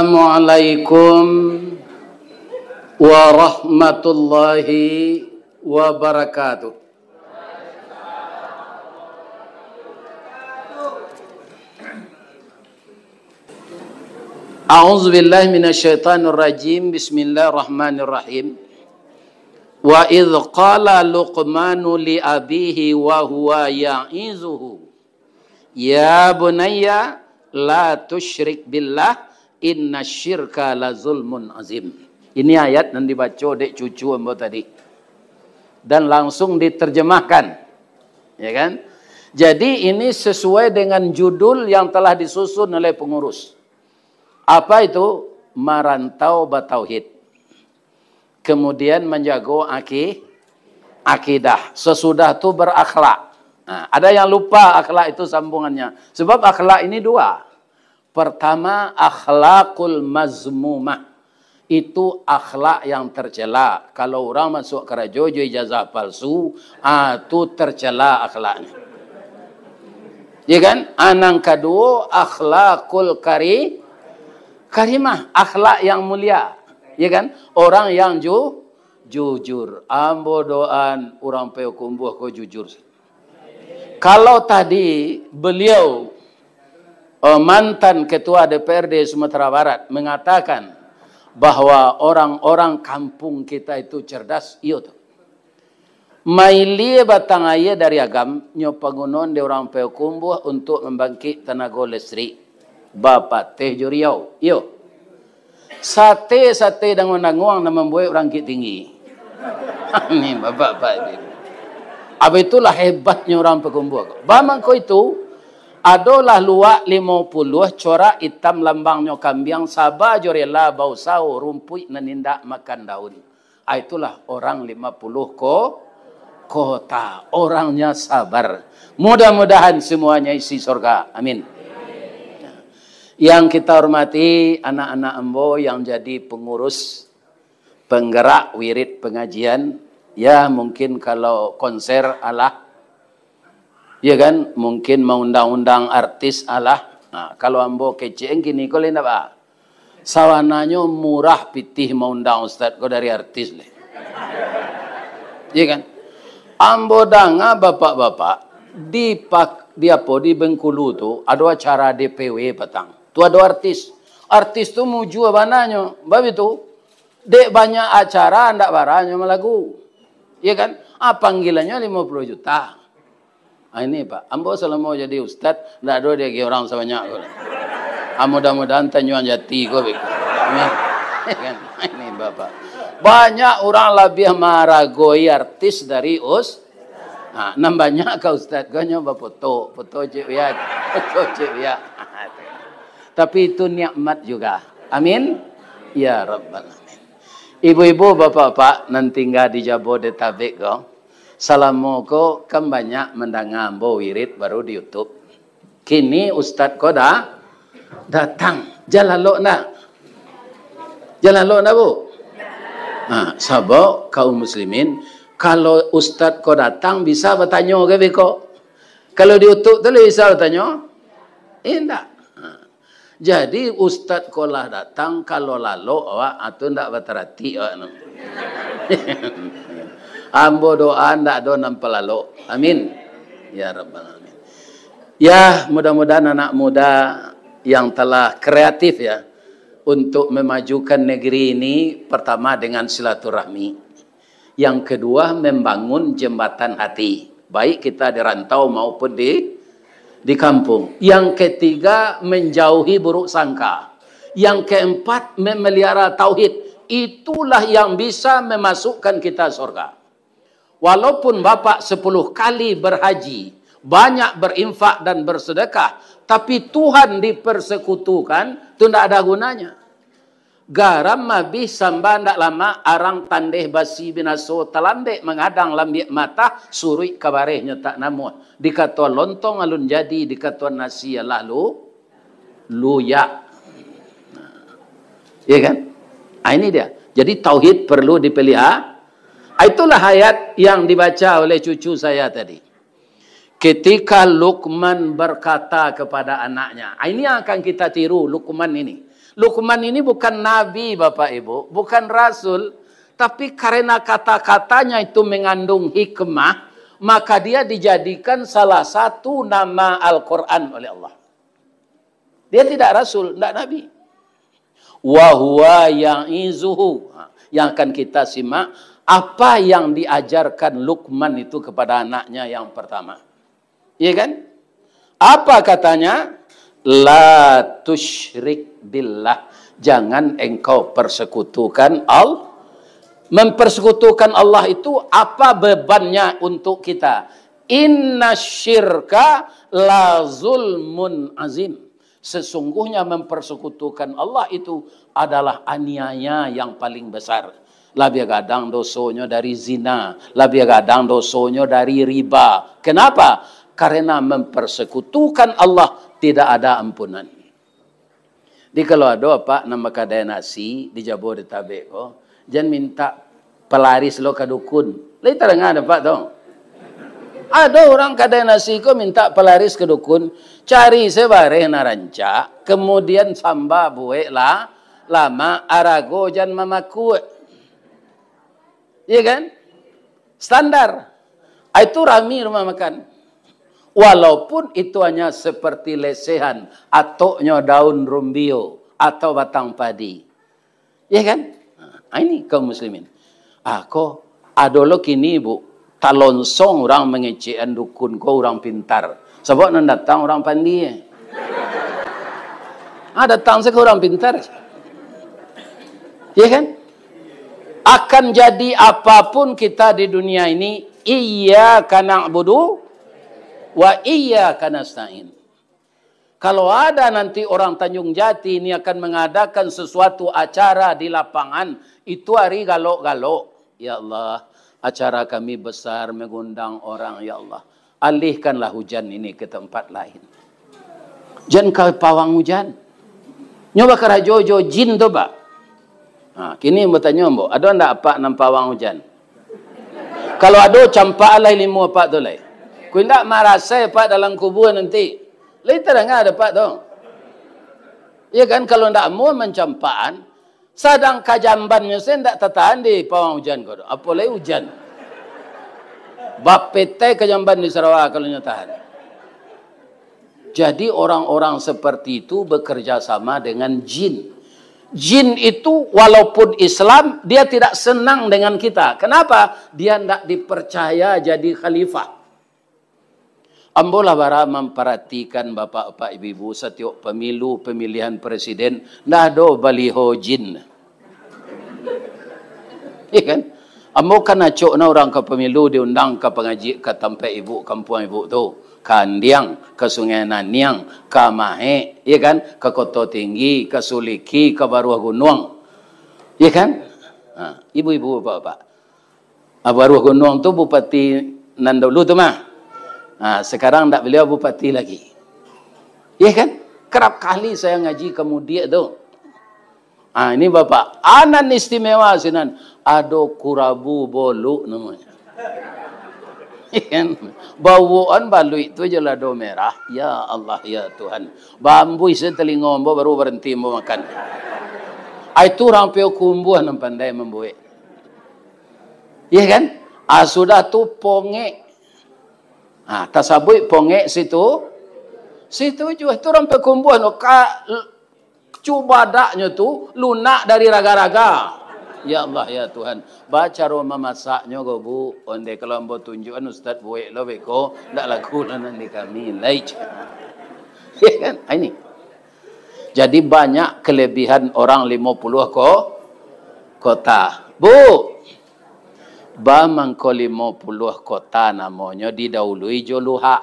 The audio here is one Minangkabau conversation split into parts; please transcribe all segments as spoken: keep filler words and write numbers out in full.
Assalamualaikum warahmatullahi wabarakatuh. A'udzubillahi minasyaitonirrajim. Bismillahirrahmanirrahim. Wa idh qala Luqmanu li abihi wa huwa ya'izuhu, "Ya bunayya, la tusyrik billah, inna syirka la zulmun azim." Ini ayat yang dibaco dek cucu ambo tadi. Dan langsung diterjemahkan. Ya kan? Jadi, ini sesuai dengan judul yang telah disusun oleh pengurus. Apa itu? Marantau batauhid. Kemudian manjago aki-, akidah. Sesudah tu berakhlak. Nah, ada yang lupa akhlak itu sambungannya. Sebab akhlak ini dua. Pertama, akhlakul mazmumah. Itu akhlak yang tercela. Kalau urang masuk karajo jo ijazah palsu, ah, tu tercela akhlaknya. Ya kan? Ah, nan kaduo, akhlakul kari-, karimah, akhlak yang mulia. Ya kan? Orang yang ju-, jujur. Ambo doaan urang Payakumbuah ko jujur. Kalau tadi beliau, eh, mantan Ketua D P R D Sumatera Barat mengatakan bahwa orang-orang kampung kita itu cerdas, iyo tu. Mailie batang aia dari Agam, nyo pagunoan dek urang Payakumbuah untuk mambangkik tanago listrik. Bapateh jo Riau. Iyo. Sate-sate danguang-danguang nan mambuek urang Bukittinggi. Ni bapak-bapak ni. Apa itulah hebatnyo urang Payakumbuah ko. Ba mangko itu, adolah luak limo puluah corak itam lambangnyo kambiang, saba jo rela bausaho rumpuik nan indak makan daun. Ah, itulah orang lima puluh ko-, kota. Orangnya sabar. Mudah-mudahan semuanya isi surga. Amin. Yang kita hormati anak-anak ambo yang jadi pengurus, penggerak wirid pengajian, ya mungkin kalau konser alah, ya kan, mungkin maundang-undang artis alah. Nah, kalau ambo kecek kini ko lain apa? Sabananyo murah pitih maundang ustaz ko dari artis leh. Iya kan? Ambo danga bapak-bapak di pak-, di apo, di Bengkulu tu ado acara D P W patang. Tu ado artis. Artis tu mujua bananyo. Bab itu, dek banyak acara ndak baranyo malagu. Iya kan? Ah, panggilannyo lima puluh juta. Ah, ini, Pak, ambo salamo jadi ustad, ndak ado diagiah urang sabanyak ko. Ah, mudah-mudahan Tanjuang Jati ko beko. Amin. Kan? Ini, Bapak. Banyak urang labiah maharagoi artis dari us-, ah, nan banyak ka ustad ko nyo bafoto, foto Cik Uya, foto Cik Uya. Tapi itu nikmat juga. Amin. Ya Rabbal Alamin. Ibu-ibu, bapak-bapak nan tingga di Jabodetabek ko, salamo ko kan banyak mandanga ambo wirid baru di YouTube. Kini ustad ko dah datang. Jan lalok ndak? Jan lalok ndak, Bu? Nah, sabab kaum muslimin, kalau ustad ko datang, bisa batanyo ka beko? Kalau di YouTube tu lah bisa batanyo? Indak. Nah. Jadi, ustad ko lah datang, kalau lalok awak, ah, tu ndak bataratik awak tu. Ambo doa ndak ado nan palalok. Amin. Ya Rabbal Alamin. Ya, mudah-mudahan anak muda yang telah kreatif, ya, untuk memajukan negeri ini, pertama dengan silaturahmi. Yang kedua, membangun jembatan hati. Baik kita di rantau maupun di, di kampung. Yang ketiga, menjauhi buruk sangka. Yang keempat, memelihara tauhid. Itulah yang bisa memasukkan kita surga. Walaupun Bapak sepuluh kali berhaji, banyak berinfak dan bersedekah, tapi Tuhan dipersekutukan, tu ndak ada gunanya. Garam abih samba ndak lamak, arang tandeh basi binaso, talambek mangadang lambiak matah, suruik ka bareh nyo tak namuah. Dikato lontong alun jadi, dikato nasi alah lu-, luyak. Ya kan? Ah, ini dia. Jadi tauhid perlu dipelihara. Ah, itulah ayat yang dibaca oleh cucu saya tadi. Ketika Luqman berkata kepada anaknya, ah, ini yang akan kita tiru Luqman ini. Luqman ini bukan nabi, Bapak Ibu, bukan rasul, tapi karena kata-katanya itu mengandung hikmah, maka dia dijadikan salah satu nama Al-Quran oleh Allah. Dia tidak rasul, tidak nabi. Wa huwa ya'izuhu. Ha, yang akan kita simak, apa yang diajarkan Luqman itu kepada anaknya yang pertama. Iya kan? Apa katanya? La tusyrik billah. Jangan engkau persekutukan Allah. Mempersekutukan Allah itu apa bebannya untuk kita? Inna syirka la zulmun azim. Sesungguhnya mempersekutukan Allah itu adalah aniaya yang paling besar. Labiah gadang dosonyo dari zina, labiah gadang dosonyo dari riba. Kenapa? Karena mempersekutukan Allah tidak ada ampunan. Jadi kalau ado apak nan bakadai nasi di Jabodetabek ko, jan mintak palaris lo ka dukun. Lai tadanga dek apak tu? Ado urang kadai nasi ko mintak palaris ka dukun, cari se bareh nan rancak, kamudian samba buek lah, lamak, arago jan mamakuk. Iya kan? Standar. Ah, itu rami rumah makan. Walaupun itu hanya seperti lesehan, atoknyo daun rumbio atau batang padi. Iya kan? Ah, ini kaum muslimin. Ah, ko ado lo kini, Bu, talonsong urang mangecekan dukun ko urang pintar. Sabab nan datang urang pandie. Ah, datang sajo urang pintar. Iya kan? Akan jadi apapun kita di dunia ini, iyyaka na'budu wa iyyaka nasta'in. Kalau ada nanti orang Tanjung Jati ini akan mengadakan sesuatu acara di lapangan, itu hari galok-galok. Ya Allah, acara kami besar mengundang orang, ya Allah. Alihkanlah hujan ini ke tempat lain. Jan ka pawang hujan. Nyo bakarajo jo jin tu, Pak. Ha, kini batanyo ambo, ado ndak apak nan pawang hujan? Kalau ado, campak lah ilmu apak tu lai. Kok indak marasai apak dalam kubua nanti. Lai tadanga dek apak tu. Iya kan, kalau ndak amuah mancampakan, sadang kajambannyo se ndak tatahan di pawang hujan ko tu. Apo lai hujan. Bapetai kajamban di Sarawak kalau nyo tahan. Jadi orang-orang seperti itu bekerja sama dengan jin. Jin itu walaupun Islam, dia tidak senang dengan kita. Kenapa? Dia ndak dipercaya jadi khalifah. Ambo lah bara mamparatikan bapak-bapak, ibu-ibu, satiok pemilu, pamilihan presiden, ndak ado baliho jin. Iya kan? Ambo kan acok na urang ka pemilu diundang ka pangaji ka tampek ibu, kampuang ibu tu. Ka Andiang, ka Sungai Naniang, ka Mahek, iya kan? Ka Koto Tinggi, ka Suliki, ka Baruah Gunuang. Iya kan? Ha, ibu-ibu, bapak-bapak. Ah, Baruah Gunuang tu bupati nan dulu tu mah. Ha, sekarang ndak beliau bupati lagi. Iya kan? Kerap kali saya ngaji ka Mudiak tu. Ah, ini Bapak, anan istimewa sinan. Ado kurabu boluk namanya. Kan? Bawaan baluik tu je lado merah. Ya Allah, ya Tuhan. Bambuih se telingo ambo baru berhenti ambo makan. Ah, itu urang Payakumbuah nan pandai mambuek. Iya kan? Ah, sudah tu pongek. Ah, tasabuik pongek situ. Situ juo itu urang Payakumbuah no. Ka, Cubadaknyo tu lunak dari raga-raga. Ya Allah, ya Tuhan. Bacaro mamasaknyo ko, Bu. Onde kalau ambo tunjuakan Ustaz buek lo beko, ndak laku lah nan di kami. Lai. Ya kan? Ah, ini. Jadi banyak kelebihan orang limo puluah ko-, kota. Bu, Ba mangko limo puluah kota namonyo didahului jo Luhak.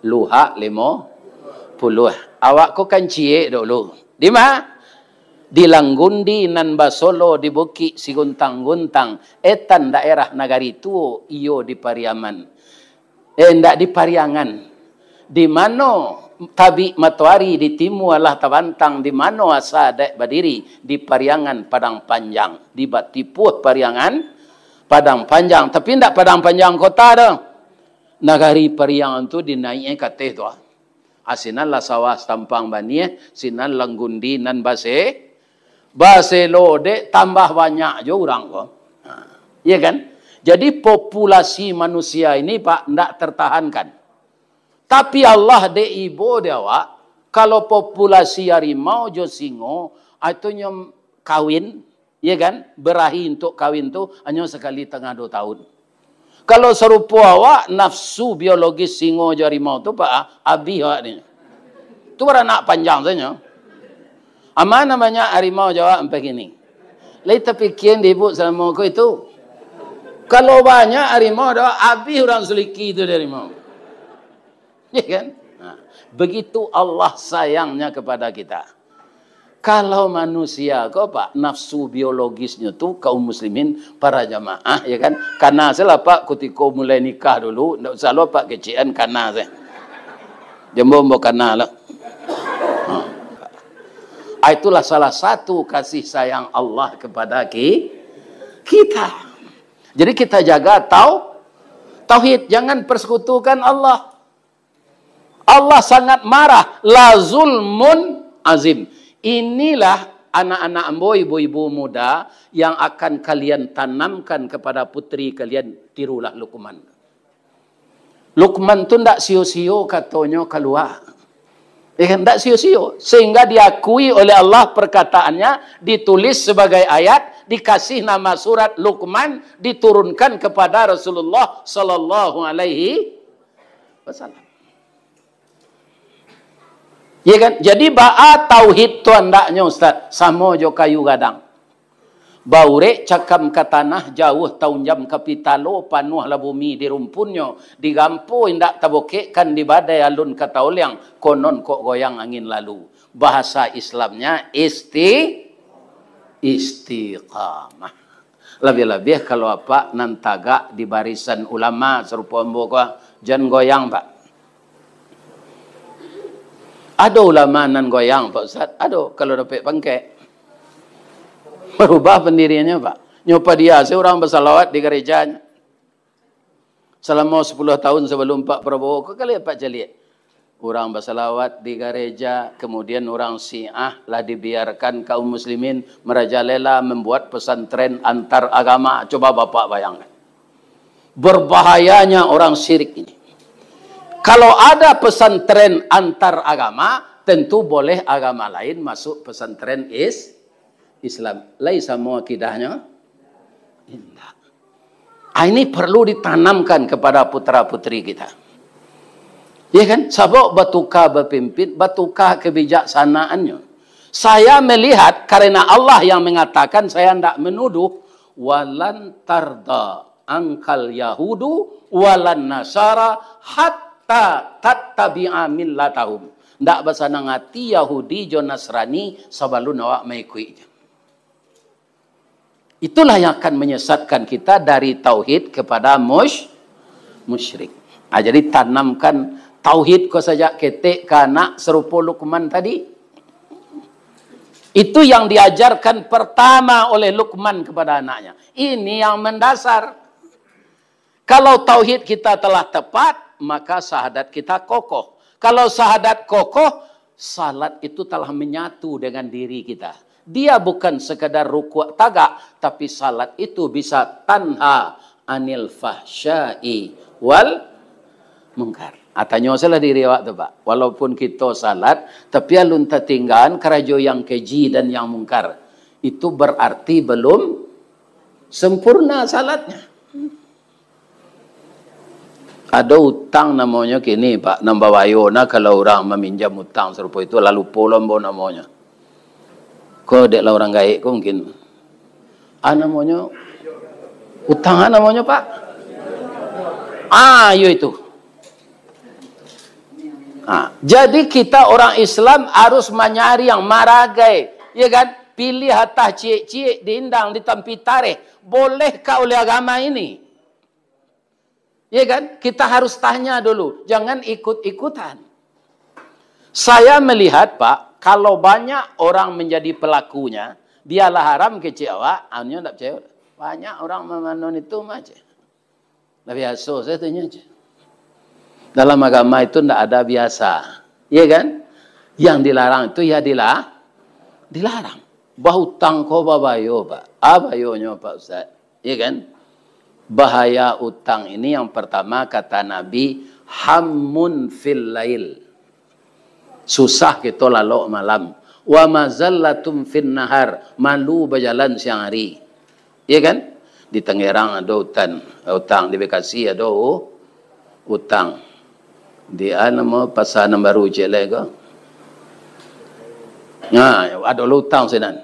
Luhak limo puluah. Awak ko kan ciek dulu. Dima? Di Langgundi nan basolo di bukik Siguntang-guntang, etan daerah Nagari Tuo, iyo di Pariaman. Eh, indak di Pariangan. Di mano tabik matoari di timu alah tabantang, di mano asa dek badiri, di Pariangan Padang Panjang, di batipuah Pariangan Padang Panjang. Tapi indak Padang Panjang kota doh. Nagari Pariangan tu dinaiak ka ateh tu. Ah, sinan lah sawah satampang baniah, sinan lah gundi nan base-, baselo dek, tambah banyak jo urang ko. Ha, iya kan? Jadi, populasi manusia ini, Pak, ndak tertahankan. Tapi Allah dek ibo di awak, kalau populasi harimau jo singo, ah, itu nyo kawin, iya kan? Barahi untuk kawin tu hanyo sakali tangah duo tahun. Kalau sarupo awak, nafsu biologis singo jo harimau tu, Pak, ah, abih awak ni. Tu baranak panjang sajo. Aman banyak harimau jo awak sampai kini. Lai tapikia di ibu salamo ko itu? Kalau banyak harimau, dah abih urang Suliki tu dari harimau. Ya kan? Nah, begitu Allah sayangnya kepada kita. Kalau manusia ko, Pak, nafsu biologisnyo tu, kaum muslimin, para jamaah, ya kan? Kana sajolah, Pak, kutiko mulai nikah dulu, ndak usah lo, Pak, kecekan, kana sajo. Jombo ambo kana lo. Ha. Ah, itulah salah satu kasih sayang Allah kepada ki-, kita. Jadi kita jaga tau-, tauhid, jangan persekutukan Allah. Allah sangat marah, la zulmun azim. Inilah anak-anak ambo, ibu-ibu muda, yang akan kalian tanamkan kepada putri kalian, tirulah Luqman. Luqman tu ndak sio-sio katonyo kalua. Eh, ndak sio-sio. Sehingga diakui oleh Allah perkataannya, ditulis sebagai ayat, dikasih nama surat Luqman, diturunkan kepada Rasulullah sallallahu alaihi wasallam. Ya kan? Jadi, baa tauhid tu andaknyo, Ustaz? Samo jo kayu gadang. Baurek cakam ka tanah, jauah taunjam ka pitalo, panuahlah bumi di rumpunnyo, digampo indak tabokekkan, di badai alun ka taoliang, konon kok goyang angin lalu. Bahasa Islamnya isti-, istiqamah. Labiah-labiah kalau apak nan tagak di barisan ulama sarupo ambo ko, jan goyang, Pak. Ado ulama nan goyang, Pak Ustaz? Ado, kalau dapek pangkek. Barubah pandiriannyo, Pak. Nyo padia se urang basalawat di garejanya. Salamo sapuluah tahun sabalum Pak Prabowo, ko kali Pak caliak. Urang basalawat di gareja, kemudian urang Syiah lah dibiarkan kaum muslimin merajalela, membuat pesantren antar agama. Coba Bapak bayangkan. Berbahayanya orang syirik ini. Kalau ada pesantren antar agama, tentu boleh agama lain masuk pesantren is-, Islam. Lai samo akidahnyo? Indak. Ah, ini perlu ditanamkan kepada putra-putri kita. Ya kan? Sabab batuka bapimpin, batuka kebijaksanaannyo. Saya melihat, karena Allah yang mengatakan, saya ndak menuduh, "Walan tarda angkal yahudu walan nasara hatta tattabi'a millatahum." Ndak basanang ati Yahudi jo Nasrani sabalun awak maikuiknyo. Itulah yang akan menyesatkan kita dari tauhid kepada mush-, musyrik. Ah, jadi tanamkan tauhid ko sajak ketek ka anak sarupo Luqman tadi. Itu yang diajarkan pertama oleh Luqman kepada anaknya. Ini yang mendasar. Kalau tauhid kita telah tepat, maka syahadat kita kokoh. Kalau syahadat kokoh, salat itu telah menyatu dengan diri kita. Dia bukan sekadar rukuk tagak, tapi salat itu bisa tanha anil fahsya'i wal mungkar. Ah, tanyo sajolah diri awak tu, Pak. Walaupun kito salat, tapi alun tatinggaan karajo yang keji dan yang mungkar. Itu berarti belum sempurna salatnya. Ado utang namonyo kini, Pak, nan babayo nah kalau urang maminjam utang sarupo itu, lah lupo lo ambo namonyo. Ko dek lah urang gaek ko mungkin. Ah, namonyo, utang ah namonyo, Pak? Ah, iyo itu. Ah, jadi kita orang Islam harus manyari yang maragai, ya kan? Pilih atah ciek-ciek, diindang, ditampi tareh. Bolehkah oleh agama ini? Ya kan? Kita harus tanya dulu, jangan ikut-ikutan. Saya melihat, Pak, kalau banyak orang menjadi pelakunya, biarlah haram kecek awak, anyo ndak percaya. Banyak orang mamanon itu mah, cek. Dah biaso sajo tu nyo, cek. Dalam agama itu ndak ada biasa. Iya kan? Yang dilarang itu ya dila-, dilarang. Bautang ko babayo, Pak. A bayonyo, Pak Ustaz? Iya kan? Bahaya utang ini yang pertama kata Nabi, "Hammun fil lail." Susah kito lalok malam. "Wa mazallatun fin nahar." Malu bajalan siang hari. Iya kan? Di Tangerang ado utan-, utang, di Bekasi ado u-, utang. Di, ah, namo pasar nan baru ciek lai ko. Nah, ado lo utang sinan.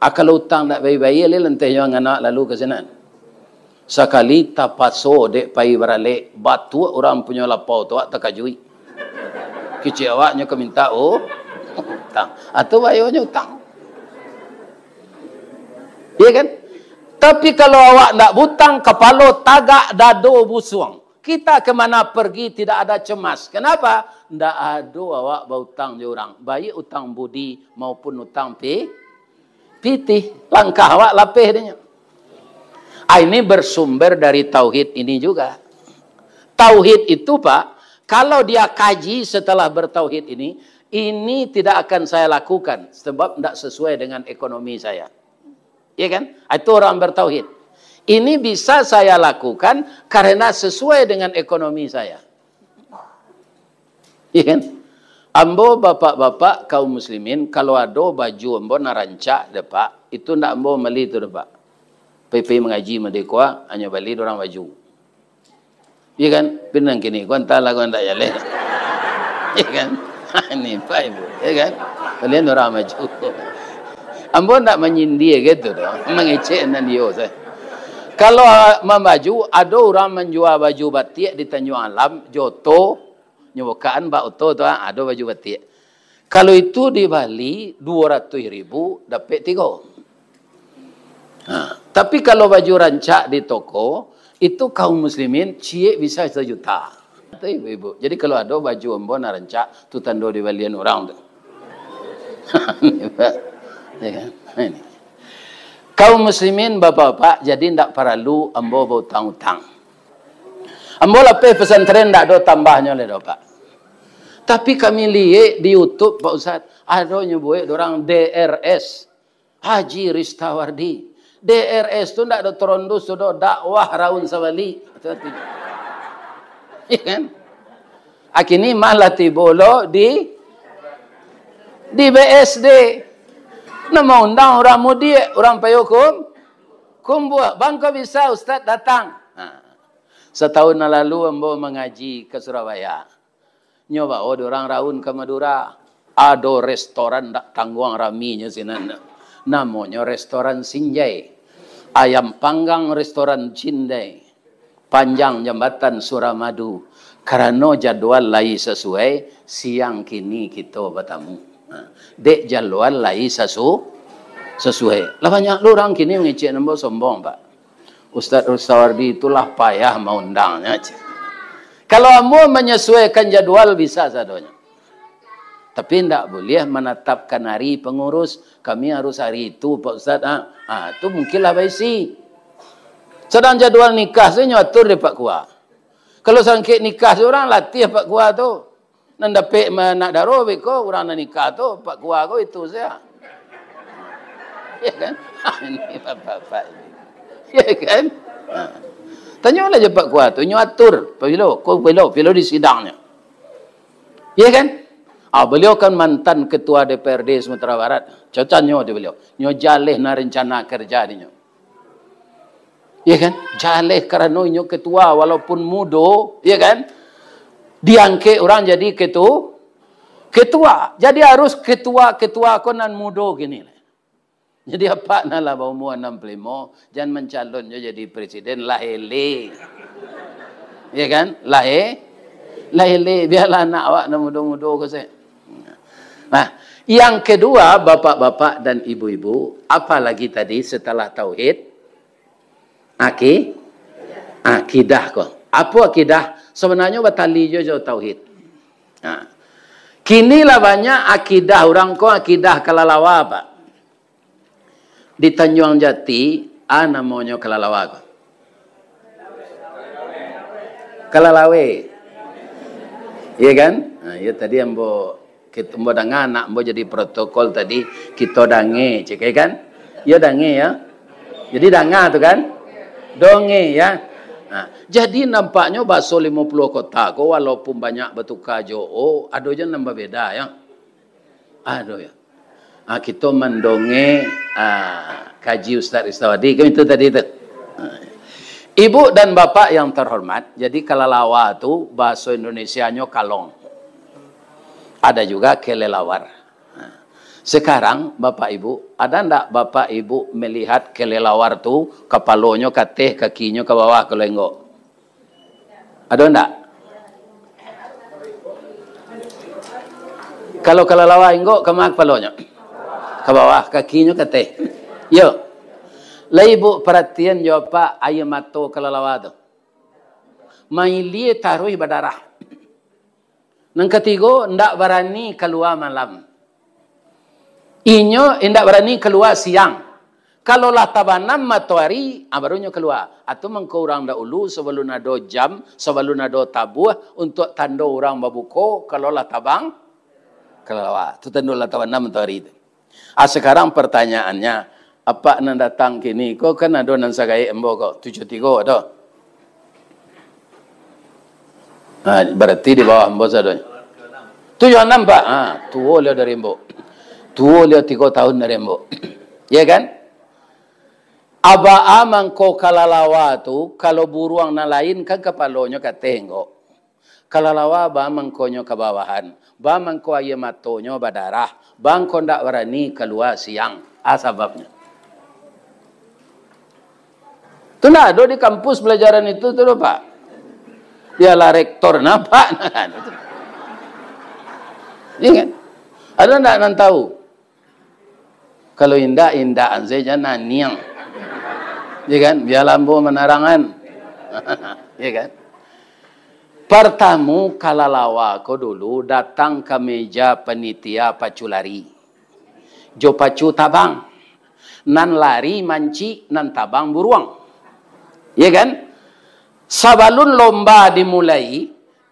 Ah, kalau utang ndak bayia-bayia, lai lanteh nyo ngana lalu ka sinan. Sakali tapaso dek pai baralek, batuak urang punyo lapau tu, awak takajuik. Kecek awaknyo ka minta, oh, utang. Atau bayonyo utang. Iya kan? Tapi kalau awak ndak butang, kapalo tagak, dado busuang. Kita kemana pergi tidak ada cemas. Kenapa? Ndak ado awak bautang jo urang. Baik utang budi maupun utang pi-, pitih. Langkah awak lapeh dinyo. Ah, ini bersumber dari tauhid ini juga. Tauhid itu, Pak, kalau dia kaji setelah bertauhid ini, ini tidak akan saya lakukan sebab ndak sesuai dengan ekonomi saya. Iya kan? Itu orang bertauhid. Ini bisa saya lakukan karena sesuai dengan ekonomi saya. Iya kan? Ambo, bapak-bapak, kaum muslimin, kalau ado baju ambo nan rancak, dek Pak, itu ndak ambo mali tu, dek Pak. Pai-pai mangaji merdeka, hanyo bali dorang baju. Iya kan? Pinang kini, ko antahlah ko ndak jaleh. Iya kan? Ini Pak Ibu, iya kan? Kalian orang maju. Ambo ndak manyindia gitu doh, mangecek nan iyo sajo. Kalau, ah, mambaju, ado urang manjua baju batik di Tanjuang Alam, jo oto, nyo bukaan bak oto tu, ah, ado baju batik. Kalau itu dibali duo ratuih ribu, dapek tigo. Ha, tapi kalau baju rancak di toko, itu kaum muslimin ciek bisa sajuta. Itu ibu-ibu. Jadi kalau ado baju ambo nan rancak, tu tando dibalian urang tu. Ini, Pak. Ya kan? Ini. Kaum muslimin, bapak-bapak, jadi ndak paralu ambo bautang-utang. Ambo lapeh pesantren ndak ado tambahnyo lai doh, Pak. Tapi kami liek di YouTube, Pak Ustaz, ado nyo buek dorang D R S, Haji Ristawardi. D R S tu ndak ado tarondus tu doh, dakwah raun sabalik. Itu artinyo. Iya kan? Akini malah tibo lo di, di B S D. Nah, maundang urang mudiak, urang Payokum, Kumbuah. Bangko bisa Ustaz datang. Ha. Satahun nan lalu ambo mangaji ka Surabaya. Nyo bao dek urang raun ka Madura. Ado restoran ndak tangguang raminyo sinan. Namonyo restoran Sinjai. Ayam panggang restoran Sinjai. Panjang jambatan Suramadu. Karano jadwal lai sasuai, siang kini kito batamu. Ha. Dek jadwal lai sasu-, sasuai. Lah banyak lo urang kini mangecek ambo sombong, Pak. Ustaz Ristawardi itulah payah maundangnyo, cek. Kalau ambo manyasuaikan jadwal, bisa sadonyo. Tapi ndak buliah manatapkan ari pangurus, kami harus ari itu, Pak Ustaz, ha. Ha, tu mungkinlah baisi. Sadang jadwal nikah sajo nyo atur dek Pak Kua. Kalau sangkek nikah surang, latiah Pak Kua tu. Nan dapek ma-, anak daro beko, urang nan nikah tu, Pak Kua ko itu sajo. Ya kan? Ini bapak-bapak ini. Ya kan? Ha. Tanyolah jo Pak Kua tu, nyo atur. Pabilo, ko pabilo, pabilo di sidangnyo. Ya kan? Ah, beliau kan mantan ketua D P R D Sumatera Barat. Cocan nyo di beliau. Nyo jaleh na rencana kerja dinyo. Ya kan? Jaleh karano inyo ketua, walaupun mudo, ya kan? Diangkek urang jadi ketu-, ketua. Jadi harus ketua-ketua ko nan mudo kini. Jadi apak nan lah baumua anam puluah limo, jan mancalon jo jadi presiden, lah elek. Ya kan? Lah e-, lah elek, bialah anak awak nan mudo-mudo ko se. Nah, yang kedua, bapak-bapak dan ibu-ibu, apa lagi tadi setelah tauhid? Aki-, akidah ko. Apo akidah? Sabananyo batali jo, jo tauhid. Nah, kini lah banyak akidah urang ko, akidah kalalawa, Pak. Di Tanjuang Jati, a namonyo kalalawa ko? Kalalawe. Iya kan? Nah, iyo tadi ambo Kito ambo danga anak ambo jadi protokol tadi, kito dange, cek kan? Yo dange ya. Jadi danga tu kan? Donge ya. Nah, jadi nampaknyo baso limo puluah kota ko walaupun banyak batuka jo o, ado je nan babeda ya. Ado ya. Ah, kito mandonge, ah, kaji Ustaz Ristawadi kan itu tadi tu. Ah. Ibu dan bapak yang terhormat, jadi kalalawa tu bahaso Indonesianyo kalong. Ada juga kelelawar. Nah, sekarang, Bapak Ibu, ada ndak Bapak Ibu melihat kelelawar tu, kapalonyo ka ateh, kakinyo ka bawah, kalau inggok? Ado ndak? Kalau kalalawa inggok, kama kapalonyo? Ka bawah, kakinyo ka ateh. Yo. Lai Ibu paratian jo, Pak, aia mato kalalawa tu. Mailie taruih badarah. Nan katigo, ndak barani kalua malam. Inyo indak barani kalua siang. Kalau lah tabanam matoari, ah, baru nyo kalua. Atau mangko urang dahulu, sabalun ado jam, sabalun ado tabuah, untuak tando urang babuko, kalau lah tabang, kalua. Tu tando lah tabanam matoari tu. Ah, sekarang pertanyaannya, apak nan datang kini ko kan ado nan sagaek ambo ko, tujuah tigo ado. Ha, berarti di bawah ambo sadonyo. Tujuah anam, Pak. Ha, tuo liau dari ambo. Tuo liau tigo tahun dari ambo. Ya kan? Abaa mangko kalalawa tu, kalau buruang nan lain kan kapalonyo ka ateh, inggok. Kalalawa ba mangkonyo kabawahan, ba mangko aia matonyo badarah, ba mangko ndak barani kalua siang. A sababnyo. Tu ndak ado di kampus pelajaran itu tu doh, Pak. Bialah rektor nampak. Iya kan? Ado ndak nan tahu? Kalau indak, indakan sajo naniang. Ya kan? Bialah ambo manarangan. Ya kan? Partamo, kalalawa ko dulu datang ka meja panitia pacu lari. Jo pacu tabang. Nan lari mancik, nan tabang buruang. Ya kan? Sabalun lomba dimulai,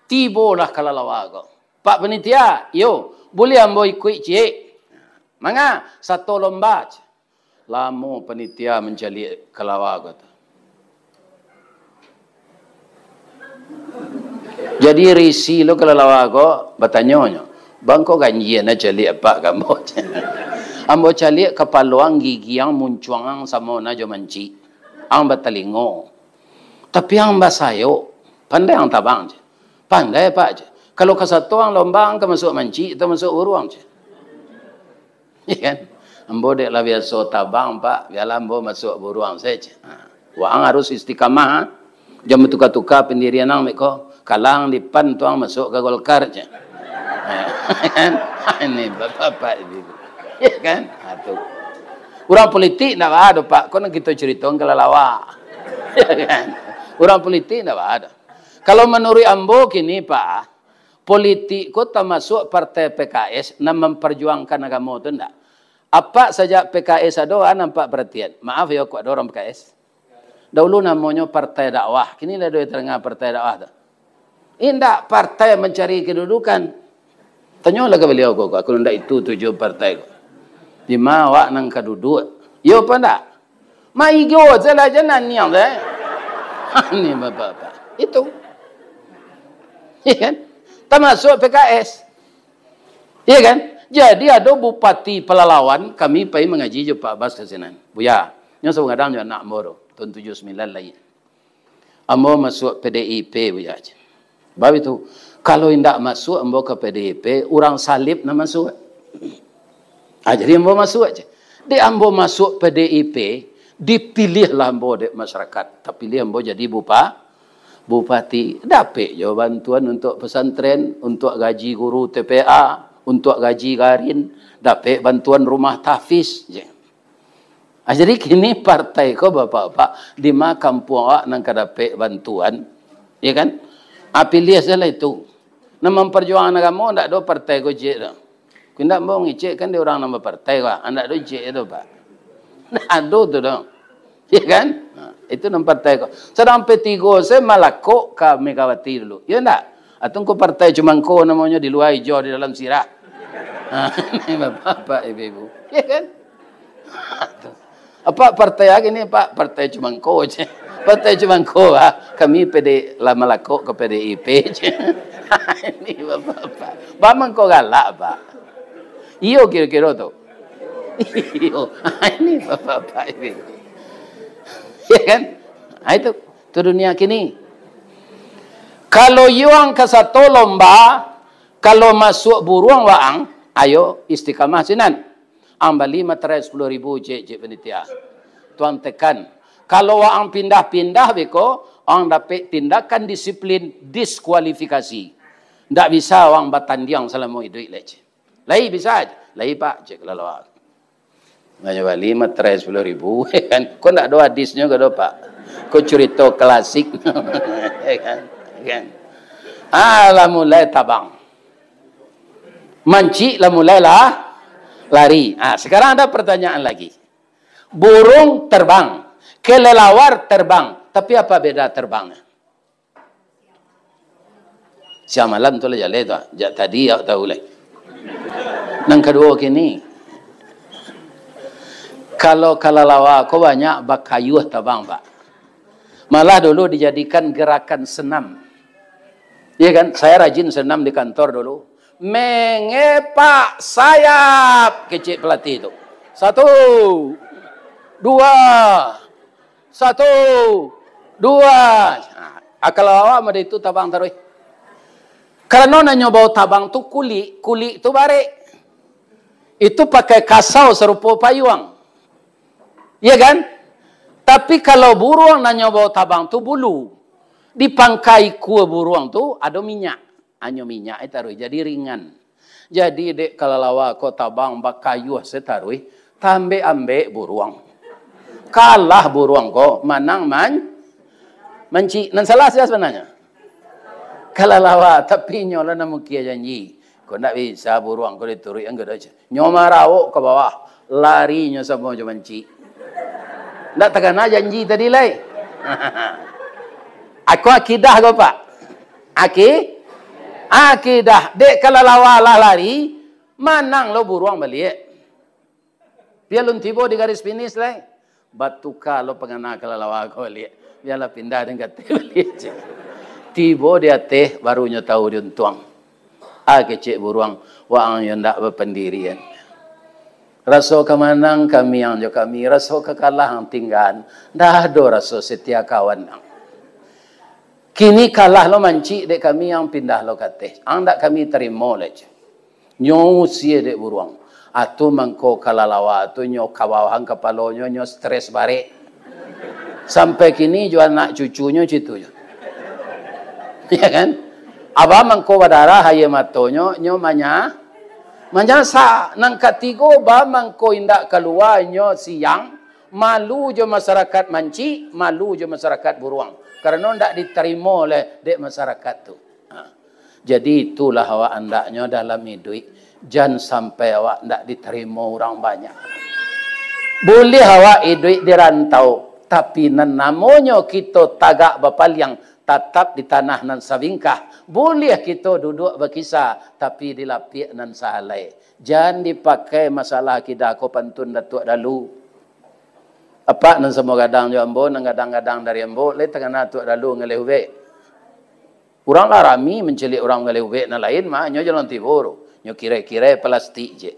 tibolah kalalawa ko. "Pak Panitia, iyo, buliah ambo ikuik ciek?" "Manga, sato lomba," ceh. Lamo panitia mancaliak kalalawa ko tu. Jadi risih lo kalalawa ko, batanyo nyo, "Bang, ko ganjia nan caliak apak ka ambo?" "Ambo caliak kapalo ang, gigi ang, muncuang ang samo na jo mancik. Ang batalingo. Tapi ang basayok, pandai ang tabang," ceh. "Pandai, Pak," ceh. "Kalau ka sato ang lomba, ang ka masuak mancik atau masuak buruang?" ceh. Iya kan? "Ambo dek lah biaso tabang, Pak, bialah ambo masuak buruang sajo," ceh. Ha. Waang harus istiqamah, ha. Jan batuka-tuka pandirian ang beko. Kalang di pan tu ang masuak ka Golkar, ceh. Ha. Ini bapak-bapak ini. Iya kan? Ha, tu. Urang politik ndak baa doh, Pak. Ko nan kito carito kalalawa. Iya kan? Urang politik ndak baa doh. Kalau manuruik ambo kini, Pak, politik ko tamasuak partai P K S nan mamparjuangkan agamo tu ndak? Apak sajak P K S ado, a nan apak paratian? Maaf yo, kok ado urang P K S? Dahulu namonyo Partai Dakwah, kini lah ado tadanga Partai Dakwah tu? Indak, partai mancari kedudukan. Tanyolah ka baliau ko, ko, kalau ndak itu tujuan partai ko. Di ma awak nan ka duduak? Iyo apo ndak? Maigo salah je naniang deh. Ni bapak-bapak. Itu. Iya kan? Tamasuak P K S. Iya kan? Jadi ado bupati palalawan, kami pai mangaji jo Pak Bas ka sinan. "Buya, nyo sabagadang jo anak ambo tu, tahun tujuah sambilan lahia. Ambo masuak P D I P, Buya," ceh. Bab itu, "Kalau indak masuak ambo ka P D I P, urang salib nan masuak." Ah, jadi ambo masuak, ceh. Dek ambo masuak P D I P, dipiliahlah ambo dek masyarakat. Tapiliah ambo jadi bupa-, bupati. Dapek jo bantuan untuak pesantren, untuak gaji guru T P A, untuak gaji garin, dapek bantuan rumah tahfiz, ceh. Ah, jadi kini partai ko, bapak-bapak, di ma kampuang awak nan ka dapek bantuan, ya kan? Ah, piliah sajolah itu. Nan mamparjuangan agamo ndak ado partai ko ciek tu. Kok indak ambo mangecek kan di urang nan bapartai ko, ah, ndak ado ciek tu, Pak. Ndak ado tu doh. Ya kan? Ha, itu nan partai ko. Sadang P tigo se malakok ka Megawati dulu. Ya ndak? Atau ko partai cuma ko namonyo, di lua ijo, di dalam sirah. Ah, ini bapak-bapak, ibu-ibu. Ya kan? Apa partai lagi ni, Pak? Partai cuma engkau je. Partai cuma engkau, ah. Kami P D, lah malakok ke P D I P je. Ini bapak-bapak. Bamang kau galak, Pak. Iyo kiro-kiro tu. Iyo. Ini bapak-bapak ini. Ya kan? Ah, itu. Itu dunia kini. Kalau yuang ka sato lomba, kalau masuak buruang waang, ayo istiqamah sinan. Ang bali materai sapuluah ribu, cek, cek panitia. Tuang tekan. Kalau waang pindah-pindah beko, ang dapek tindakan disiplin diskualifikasi. Ndak bisa waang batandiang salamo iduik lai, cek. Lai bisa, cek. Lai, Pak, cek kalalawa. Nyo bali materai sapuluah ribu, kan? Ko ndak ado hadisnyo ko do, Pak? Ko curito klasik, kan? Kan? Ah, lah mulai tabang. Mancik lah mulai lah lari. Ah, sekarang ada pertanyaan lagi. Burung terbang, kelelawar terbang, tapi apa beda terbangnya? Siang malam tu lah jaleh tu, ah. Jak tadi awak tahu lai. Nan kaduo kini, kalau kalalawa ko banyak bakayuah tabang, Pak. Malah dulu dijadikan gerakan senam. Iya kan? Saya rajin senam di kantor dulu. Mengepak sayap, kecek pelatih tu. Satu, dua, satu, dua. Nah, akal awak mah itu tabang taruih. Karano nan nyo bao tabang tu kulik, kulik tu barek. Itu pakai kasau sarupo payuang. Iya kan? Tapi kalau buruang nan nyo bao tabang tu bulu. Di pangka ikua buruang tu ado minyak. Anyo minyak e taruih jadi ringan. Jadi dek kalalawa ko tabang bakayuah se taruih, tambek-ambek buruang. Kalah buruang ko, manang man-, mancik. Nan salah sia sabananyo? Kalalawa, tapi inyo lah nan mukia janji. Ko ndak bisa buruang ko dituruik ang gadai. Nyo marawok ka bawah, lari nyo samo jo mancik. Ndak takana janji tadi lai. Ako akidah ko, Pak. Aki-, akidah. Dek kalalawa lah lari, manang lo buruang baliak. Bia alun tibo di garis finish lai. Batuka lo pangana kalalawa ko baliak. Bialah pindah den kateh baliak, cek. Tibo di ateh, baru nyo tahu di untuang. Ah, kecek buruang, waang yo ndak bapandirian. Raso ka manang kamiang jo kami, raso ka kalah ang tinggaan. Ndak ado raso setia kawan ang. Kini kalah lo mancik dek kami, ang pindah lo kateh. Ang ndak kami tarimo lai, cek. Nyo usie dek buruang. Atu mangko kalalawa tu nyo kabawahan kapalonyo, nyo stres barek. Sampai kini jo anak cucunyo citu jo. Ya kan? Aba mangko badarah aia matonyo, nyo manya-, manyasak. Nan katigo, ba mangko indak kalua nyo siang, malu jo masarakat mancik, malu jo masarakat buruang. Karano ndak ditarimo leh dek masarakat tu. Ha. Jadi, itulah awak andaknyo dalam iduik, jan sampai awak ndak ditarimo urang banyak. Buliah awak iduik di rantau, tapi nan namonyo kito tagak bapaliang, tatap di tanah nan sabingkah. Buliah kito duduak bakisa, tapi di lapiak nan sahalai. Jan dipakai masalah akidah ko pantun Datuak Dalu. Apak nan samo gadang jo ambo, nan gadang-gadang dari ambo, lai takana Datuak Dalu ngaleh ubek. Urang lah rami mancaliak urang manggaleh ubek nan lain mah, nyo jalun tibo tu. Nyo kirai-kirai palastik je.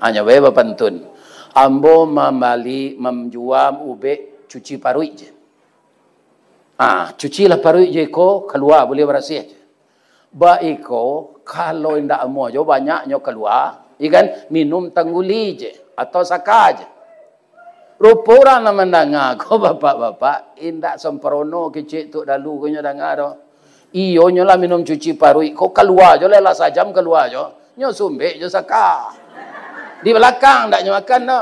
Hanyo bae bapantun. Ambo mambali, manjua ubek cuci paruik je. Ah, cucilah paruik je iko, kalua buliah barasiah je. Ba iko, kalau indak amuah jo banyaknyo kalua, ikan minum tangguli je, atau saka je. Rupo urang nan mandanga ko, bapak-bapak, indak samparono kecek Tuk Dalu ko nyo danga do. Iyo nyo lah minum cuci paruik ko, kalua jo lah, lah sajam kalua jo. Nyo sumbek jo saka. Di balakang ndak nyo makan do.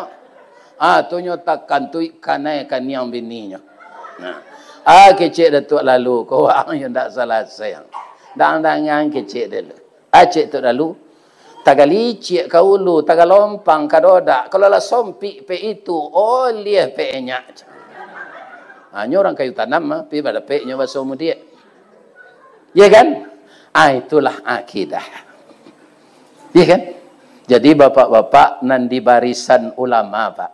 Ah, tu nyo takantuik kanai kaniang bininyo. Nah. Ah, kecek Datuak Lalu ko, waang yo ndak salasai. Ndak dangan kecek Dalu. Ah, cek Tuk Dalu. Tagalicik ka ulu, tagalompang ka dodak, kalau lah sompik pek itu, oliah pek enyak. Ha, nyo urang kayu tanam, ha, pi badapek nyo baso mudiak. Ya kan? Ah, itulah akidah. Ya kan? Jadi, bapak-bapak nan di barisan ulama, Pak,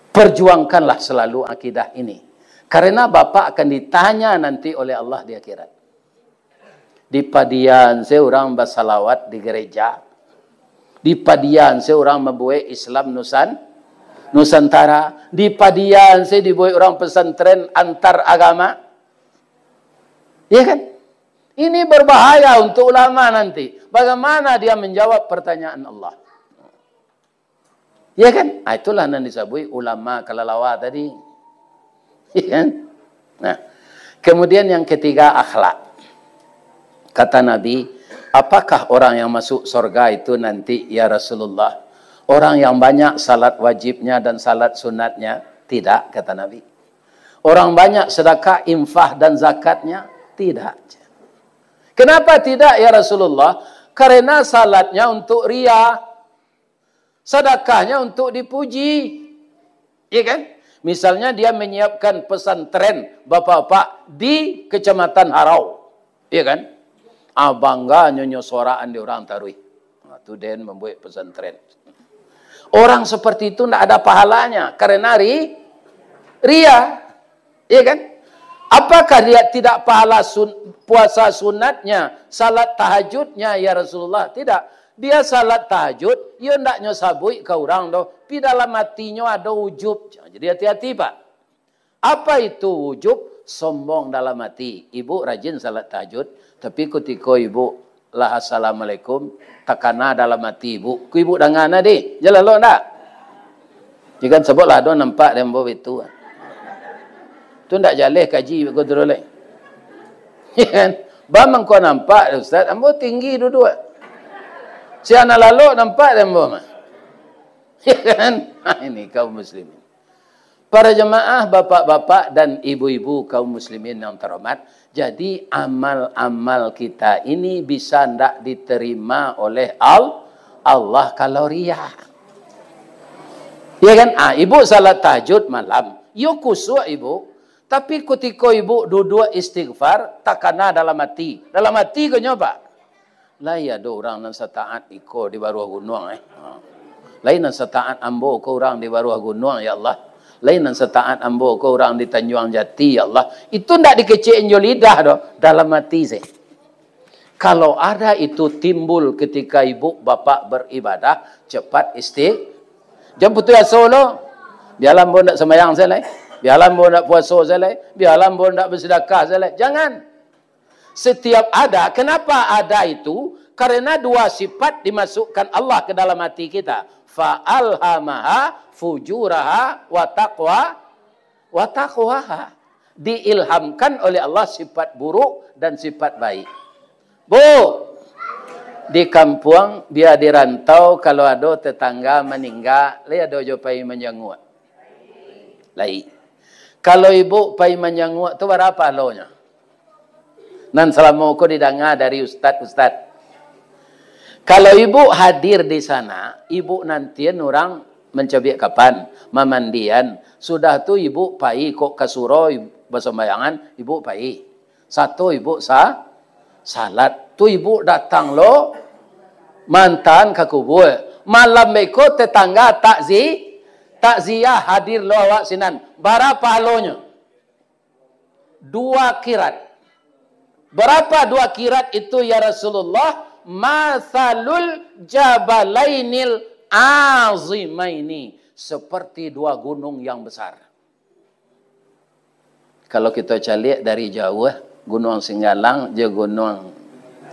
perjuangkanlah selalu akidah ini. Karena Bapak akan ditanya nanti oleh Allah di akhirat. Di Padian se urang basalawat di gereja. Di Padian se urang mambuek Islam Nusan-, Nusantara. Di Padian se dibuek urang pesantren antar agama. Ya kan? Ini berbahaya untuk ulama nanti. Bagaimana dia menjawab pertanyaan Allah? Ya kan? Ah, itulah nan disabuik ulama kalalawa tadi. Ya kan? Nah, kemudian yang ketiga, akhlak. Kata Nabi, "Apakah orang yang masuk sorga itu nanti, ya Rasulullah? Orang yang banyak salat wajibnya dan salat sunatnya?" Tidak, kata Nabi. "Orang banyak sedekah, infak, dan zakatnya?" Tidak. Kenapa tidak, ya Rasulullah? Karena salatnya untuk ria, sedekahnya untuk dipuji. Iya kan? Misalnya dia menyiapkan pesantren bapak-bapak di Kecamatan Harau. Iya kan? Ah, bangga nyo, nyo soraan di urang taruih. Nah, tu den mambuek pesantren. Orang seperti itu ndak ada pahalanya karena ri-, ria. Iya kan? Apakah dia tidak pahala sun-, puasa sunatnya, salat tahajudnya, ya Rasulullah? Tidak. Dia salat tahajud, yo ndak nyo sabuik ka urang doh. Pi dalam atinyo ado ujub. Jadi hati-hati, Pak. Apa itu ujub? Sombong dalam hati. Ibu rajin salat tahajud, tapi kutiko ibu lah assalamualaikum, takana dalam hati ibu. Ku ibu danga na deh, jaleh lo ndak? Ikan sabab lah ado nampak dek ambo bitu. Tu ndak jaleh kaji ko tu lai. Kan? Bang mangko nampak, Ustaz, ambo tinggi duduak. Si anak lalok nampak dek ambo mah. Ya kan? Nah, ini kaum muslimin. Para jemaah, bapak-bapak dan ibu-ibu kaum muslimin yang terhormat, jadi amal-amal kita ini bisa ndak diterima oleh Al-, Allah kalau ria. Ya kan? Ah, ibu salat tahajud malam, yo kusuak ibu, tapi kutiko ibu duduak istighfar, takana dalam hati. Dalam hati ko nyo, Pak? Lai ado urang nan sataat iko di baruah gunuang, eh. Ha. Lai nan sataat ambo ko urang di baruah gunuang, ya Allah. Lai nan sataat ambo ko urang di Tanjuang Jati, ya Allah. Itu ndak dikecek jo lidah doh, dalam hati se. Kalau ada itu timbul ketika ibu bapak beribadah, cepat isti-, jan putus aso lo. Bialah ambo ndak sambayang se lai. Bialah ambo ndak puaso se lai. Bialah ambo ndak bersedekah se lai. Jangan. Setiap ada, kenapa ada itu? Karena dua sifat dimasukkan Allah ke dalam hati kita. Fa alhamaha fujuraha wa taqwa, wa taqwaha. Diilhamkan oleh Allah sifat buruk dan sifat baik. Bu, di kampuang, bia di rantau, kalau ado tetangga maningga, lai ado jo pai manjanguak? Lai. Kalau ibu pai manjanguak tu, bara pahalonyo? Nan salamo ko didanga dari ustad-ustad. Kalau ibu hadir di sana, ibu nantian urang mancabiak kapan, mamandian. Sudah tu ibu pai kok ka surau, ibu basumbayangan, ibu pai. Sato ibu sa-, salat. Tu ibu datang lo, mantan ka kubua. Malam beko tetangga takzi-, takziah hadir lo awak sinan. Bara pahalonyo? Dua kirat. Berapa dua kirat itu, ya Rasulullah? Masalul jabalainil azimaini. Seperti dua gunung yang besar. Kalau kito caliak dari jauah, Gunuang Singgalang jo Gunuang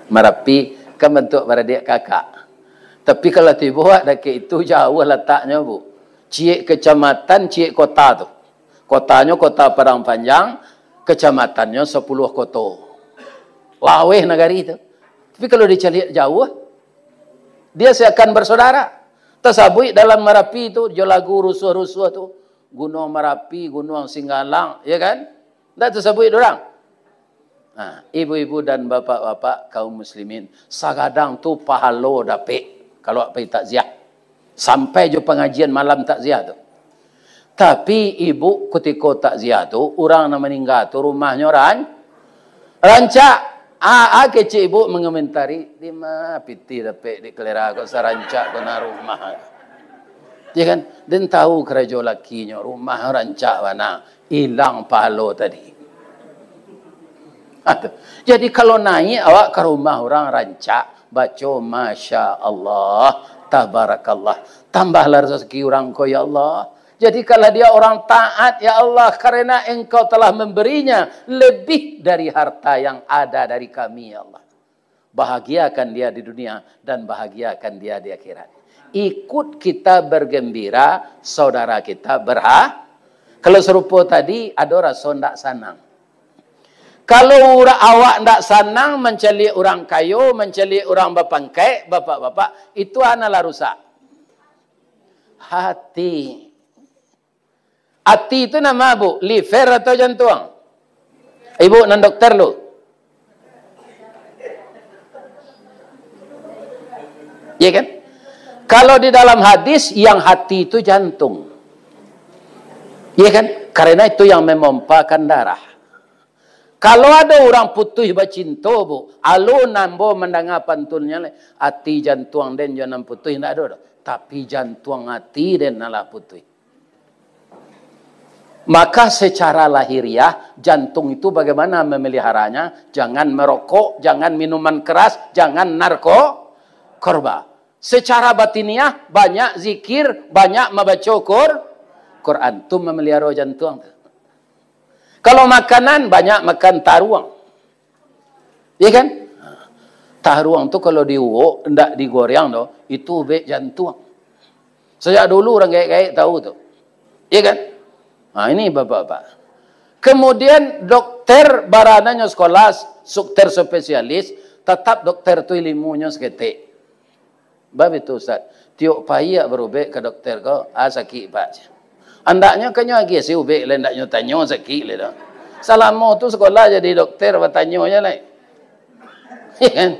Marapi kan bantuak baradiak kakak. Tapi kalau tibo dakek itu, jauah lataknyo, Bu. Ciek kecamatan, ciek kota tu. Kotanyo Kota Padang Panjang, kecamatannyo Sapuluah Koto. Laweh nagari tu. Tapi kalau dicaliak jauah, dia seakan bersaudara. Tasabuik dalam Marapi tu, jo lagu rusuah-rusuah tu. Gunuang Marapi, Gunuang Singgalang, ya kan? Ndak tasabuik dek urang? Nah, ibu-ibu dan bapak-bapak kaum muslimin, sagadang tu pahalo dapek kalau pai takziah. Sampai jo pangajian malam takziah tu. Tapi ibu kutiko takziah tu, urang nan maningga tu rumahnyo ran-, rancak. Ah, ah, kecek ibu mengomentari, "Di ma pitih dapek di kalera ko sarancak ko na rumah?" Ya kan? Den tahu karajo lakinyo, rumah rancak bana, ilang pahalo tadi. Ah, tu. Jadi, kalau naik awak ka rumah urang rancak, baco, "Masya Allah, tabarakallah." Tambahlah rezeki urang ko, ya Allah. Jadikanlah dia orang taat, ya Allah, karena Engkau telah memberinya lebih dari harta yang ada dari kami, ya Allah. Bahagiakan dia di dunia dan bahagiakan dia di akhirat. Ikut kita bergembira, saudara kita berha-, kalau sarupo tadi, ado raso ndak sanang. Kalau ura-, awak ndak sanang mancaliak urang kayo, mancaliak urang bapangkek, bapak-bapak, itu a nan lah rusak. Hati. Ati tu nama, Bu? Liver atau jantuang? Ibu nan dokter lu. Ya kan? Kalau di dalam hadis, yang hati itu jantung. Ya kan? Karena itu yang memompakan darah. Kalau ado urang putuih bacinto, Bu, alun ambo mandanga pantunnyo lai, ati jantuang den jo nan putuih, ndak ado doh. Tapi jantuang ati den nan lah putuih. Maka secara lahiriah, jantung itu bagaimana memeliharanya? Jangan merokok, jangan minuman keras, jangan narko-, korba. Secara batiniah, banyak zikir, banyak mambaco Qur-, Quran. Tu memelihara jantung tu. Kalau makanan, banyak makan taruang. Ya kan? Taruang tu kalau diuwok, ndak digoreng doh, itu ubek jantuang. Sajak dulu urang gaek-gaek tahu tu. Ya kan? Ha, ini bapak-bapak. Kemudian dokter barananyo sekolah, dokter spesialis, tetap dokter tu ilimunyo saketek. Bab itu, Ustaz. Tiok payah barubek ka dokter ko, ah, sakik, Pak. Andaknyo kanyo agiah si ubek lai, andaknyo tanyo sakik lai doh. Salamo tu sekolah jadi dokter, batanyo je lai. Ya kan?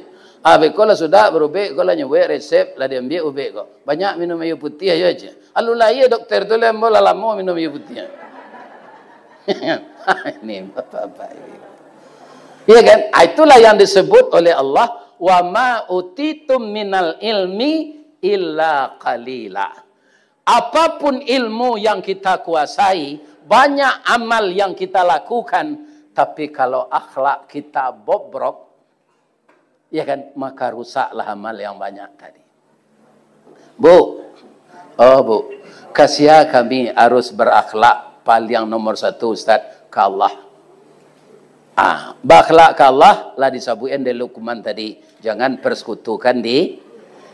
Ah, beko lah sudah barubek ko, lah nyubuik resep, lah diambiak ubek ko. Banyak minum aia putiah ajo, ceh. Alun lahia dokter tu lai, ambo lah lamo minum aia putiah. Ini bapak-bapak ini. Ya kan? Ah, itulah yang disebut oleh Allah, "Wa ma utitum minal ilmi illa qalila." Apapun ilmu yang kita kuasai, banyak amal yang kita lakukan, tapi kalau akhlak kita bobrok, ya kan, maka rusaklah amal yang banyak tadi. Bu, oh, Bu, kasia kami harus berakhlak paling nomor satu, Ustaz, ka Allah. Ah, berakhlak ka Allah lah disabuikan di Luqman tadi. Jangan persekutukan di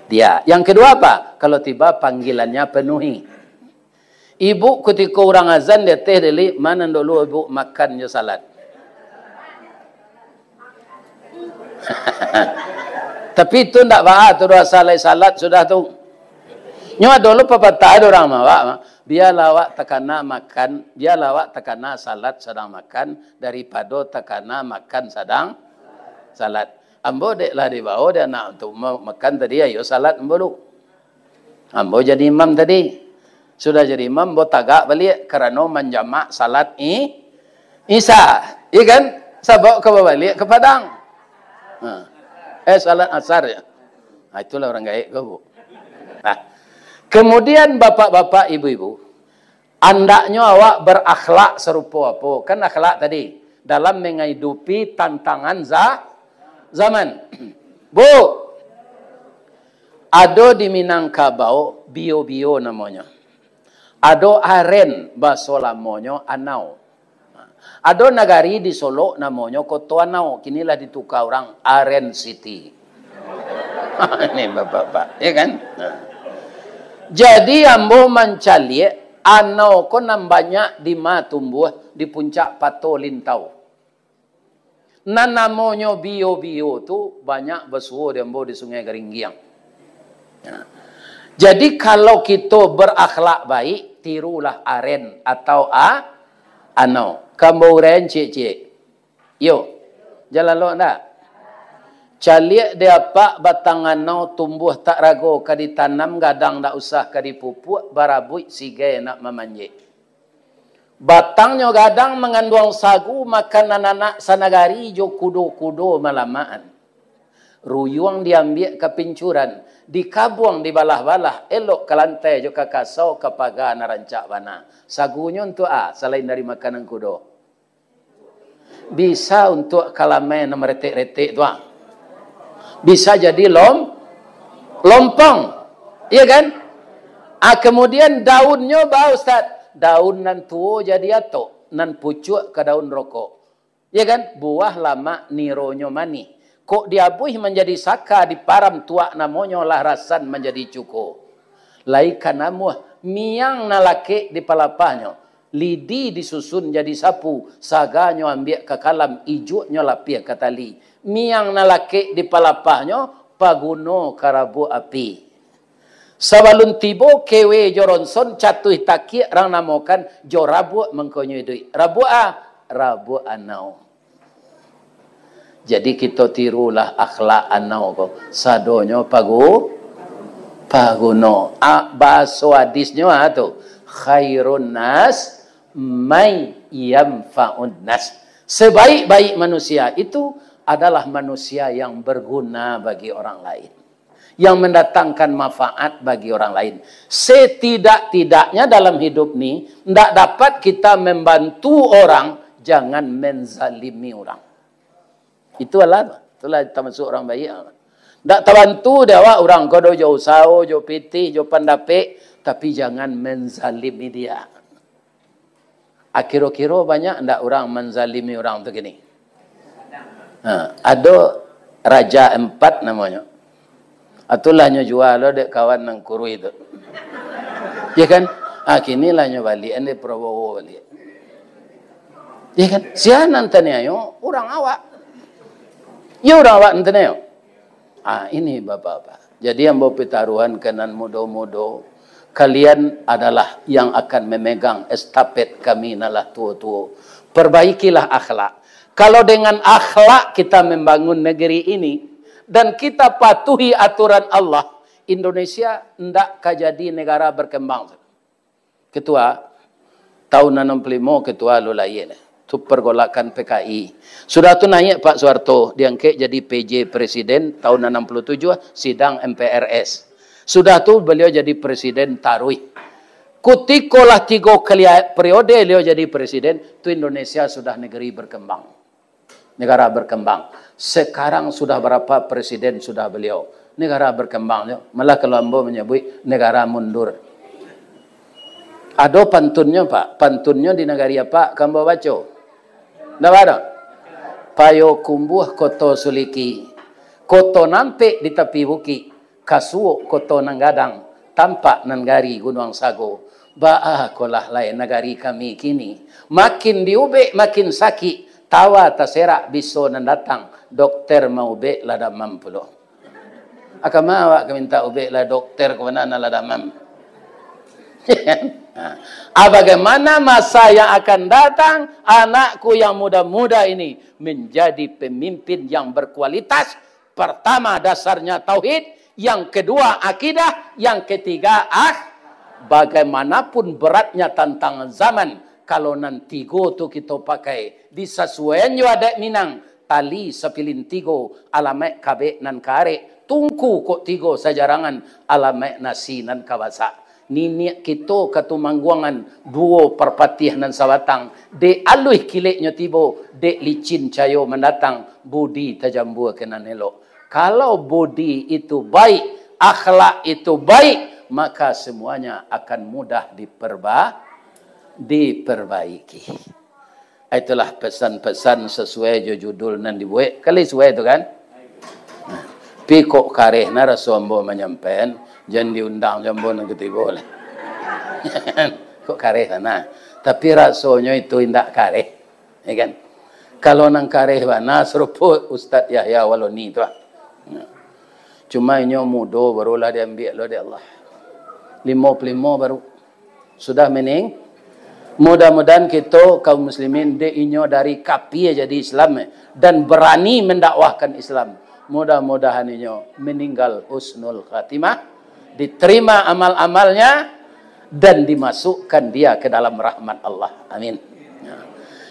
Dia. Yang kedua apa? Kalau tiba panggilannya, penuhi. Ibu, kutiko urang azan di ateh dili, ma nan dulu ibu makan jo salat? Tapi itu ndak baa tu doh, asal lai salat sudah tu. Nyo ado lo papatah do urang mah, Pak, mah, "Bialah awak takana makan, bialah awak takana salat sadang makan, daripado takana makan sadang salat." Ambo dek lah dibao dek anak tu ma-, makan tadi, ayo salat ambo lu. Ambo jadi imam tadi. Sudah jadi imam, ambo tagak baliak karano manjamak salat i-, Isya. Iya kan? Sabab ka babaliak ka Padang. Ha. Eh, salat Asar ya. Ha, itulah urang gaek ko, Bu. Nah, kemudian bapak-bapak, ibu-ibu, andaknyo awak berakhlak sarupo apo? Kan akhlak tadi, dalam mengidupi tantangan za-, zaman. Bu, ado di Minangkabau, Bio-Bio namonyo. Ado Aren, baso lamonyo Anau. Ado nagari di Solok namonyo Koto Anau, kini lah dituka urang Aren City. Ini bapak-bapak, ya kan? Nah. Jadi ambo mancaliak anau ko nan banyak di ma tumbuah di puncak Pato Lintau. Nan namonyo Bio-Bio tu banyak basuo di ambo di Sungai Garinggiang. Ya. Jadi, kalau kito berakhlak baik, tirulah Aren atau a-, Anau. Ka ambo uraian ciek-ciek. Yo, jan lalok ndak? Caliak di apak batang anau tumbuah tak rago, ka ditanam gadang ndak usah, ka dipupuak barabuik sigai nak mamanjek. Batangnyo gadang manganduang sagu, makanan anak sanagari jo kudo-kudo malamaan. Ruyuang diambiak ka pincuran, dikabuang dibalah-balah, elok ka lantai jo ka kasau, ka paga nan rancak bana. Sagunyo untuak a, salain dari makanan kudo? Bisa untuak kalamai nan maretek-retek tu, ah. Bisa jadi lom-, lompong. Iya kan? Ah, kemudian daunnyo ba, Ustaz. Daun nan tuo jadi atok, nan pucuak ka daun rokok. Iya kan? Buah lamak nironyo manih. Kok diabuih manjadi saka, diparam tuak namonyo, lah rasan manjadi cuko. Lai ka namuah, miang nan lakek di palapahnyo, lidi disusun jadi sapu, saganyo ambiak ka kalam, ijuaknyo lapiah ka tali. Miang nan lakek di palapahnyo, paguno ka rabuak api. Sabalun tibo kewe jo ronson, catuih takiak rang namokan, jo rabuak mangkonyo iduik. Rabuak a? Rabuak anau. Jadi, kito tirulah akhlak anau ko. Sadonyo pagu-, paguno. A, bahaso hadisnyo, a, tu, "Khairun nas may yanfa'un nas." Sebaik-baik manusia itu adalah manusia yang berguna bagi orang lain, yang mendatangkan manfaat bagi orang lain. Setidak-tidaknya dalam hidup ni, ndak dapat kita membantu orang, jangan menzalimi orang. Itu adalah, itulah termasuk orang baik. Ndak tabantu dek awak urang ko do jo usaho, jo pitih, jo pandapek, tapi jangan menzalimi dia. Akiro-kiro banyak ndak urang manzalimi urang tu kini? Ha, ado Raja Empat namonyo. Atulah nyo jua lo dek kawan nan kuruih tu. Ya kan? Ha, kini lah nyo baliak, kan, di Prabowo baliak. Ya kan? Sia nan taniayo? Urang awak. Ya, urang awak nan taniayo. Ah, ini, Bapak-bapak. Jadi, ambo pitaruhan ka nan mudo-mudo, kalian adalah yang akan memegang estafet kami nan lah tuo-tuo. Perbaikilah akhlak. Kalau dengan akhlak kita membangun negeri ini, dan kita patuhi aturan Allah, Indonesia ndak ka jadi negara berkembang. Ketua, tahun anam puluh limo ketua lo lahia. Tu pergolakan P K I. Sudah tu naiak Pak Soeharto, diangkek jadi P J presiden, tahun anam puluh tujuh sidang M P R S. Sudah tu beliau jadi presiden taruih. Kutiko lah tigo kali periode beliau jadi presiden, tu Indonesia sudah negeri berkembang. Negara berkembang. Sekarang sudah berapa presiden sudah beliau? Negara berkembang tu. Malah kalau ambo manyabuik, negara mundur. Ado pantunnyo, Pak. Pantunnyo di nagari apak, ka ambo baco? Ndak ado? Payokumbuah Koto Suliki, Koto Nampek di tapi bukik, Kasuok Koto Nan Gadang, Tampak Nan Gari Gunuang Sago. Baa kolah lai nagari kami kini. Makin diubek, makin sakik. Tawa taserak biso nan datang. Dokter maubek lah damam pulo. Akama awak ka minta ubek lah dokter ka mano nan lah damam. Ha. Ah, bagaimana masa yang akan datang, anakku yang muda-muda ini menjadi pemimpin yang berkualitas, pertama, dasarnya tauhid, yang kedua, akidah, yang ketiga, ah, bagaimanapun beratnya tantangan zaman, kalau nan tigo tu kito pakai, disasuaian jo adat Minang, tali sapilin tigo, alamaik kabek nan ka arek, tungku kok tigo sajarangan, alamaik nasi nan ka basak. Niniak kito Katumangguangan, duo Parpatiah nan sabatang, dek aluih kileknyo tibo, dek licin cayo mandatang, budi tajambua ka nan elok. Kalau budi itu baik, akhlak itu baik, maka semuanya akan mudah diperba-, diperbaiki. Itulah pesan-pesan sasuai jo judul nan dibuek. Kali suai tu kan? Nah, tapi kok kareh na raso ambo manyampaian, jan diundang jo ambo nan katigo lah. Kok kareh sana. Tapi rasonyo itu indak kareh. Ya kan? Kalau nan kareh bana, sarupo Ustaz Yahya Waloni tu lah. Nah. Cuma inyo mudo, barulah diambiak lo dek Allah. Limo puluh limo baru. Sudah mening-, mudah-mudahan kito kaum muslimin, dek inyo dari kapia jadi Islam, eh, dan berani mendakwahkan Islam. Mudah-mudahan inyo meninggal husnul khatimah, diterima amal-amalnya, dan dimasukkan dia ke dalam rahmat Allah. Amin.